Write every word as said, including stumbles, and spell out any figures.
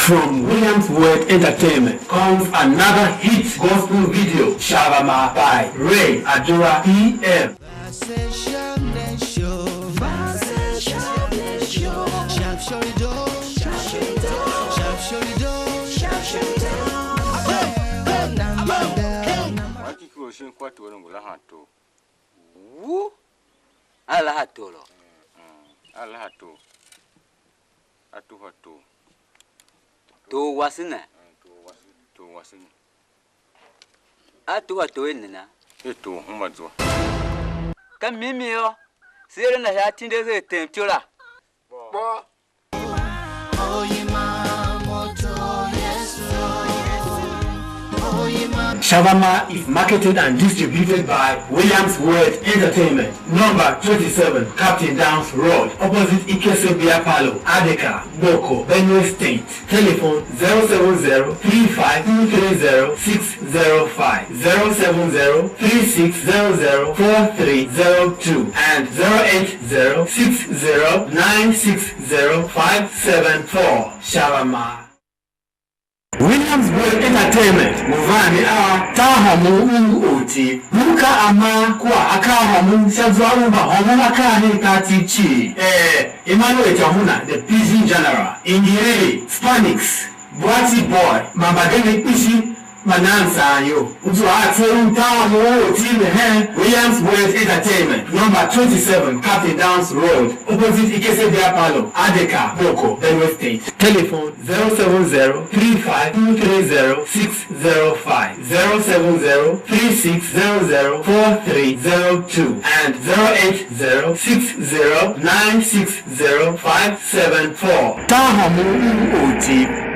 From Williams World Entertainment comes another hit gospel video, Shavama by Ray Adura P M. Wu? A laha tor lô? A laha tor. A tuhwa tor. Tor wase ne? Tor wase, tor wase ne. A tuhwa tor i nena? E tor huma zwa. Ka mimi yô, se eren a sha atinde se tem ityough la. Kpô. Shavama is marketed and distributed by Williams World Entertainment, number twenty-seven Captain Downs Road, opposite Ikese Beer Parlor, Adeka, Boko, Benue State. Telephone zero seven zero three five two three zero six zero five, zero seven zero three six zero zero four three zero two, and zero eight zero six zero nine six zero five seven four. Shavama. Williamsburg Entertainment ngu van a taahômon u oti, duka ama kua akaahômon sha zwa u mbahômon akaa hen tar cii cii, er Emmanuel Tahuna, the Pidgin General, Ingiriri, Spanics, Boaty Boy, man mbagenev kpishi mba nan saan iyol. U zua a tser u mtaanmor u ortile hen Williams World Entertainment, number twenty-seven Captain Downs Road, opposite Ikese Beer Parlor, Adeka, Boko, Benue State. Telephone zero seven zero three five two three zero six zero five, zero seven zero three six zero zero four three zero two and zero eight zero six zero nine six zero five seven four. Taahômon u ortile.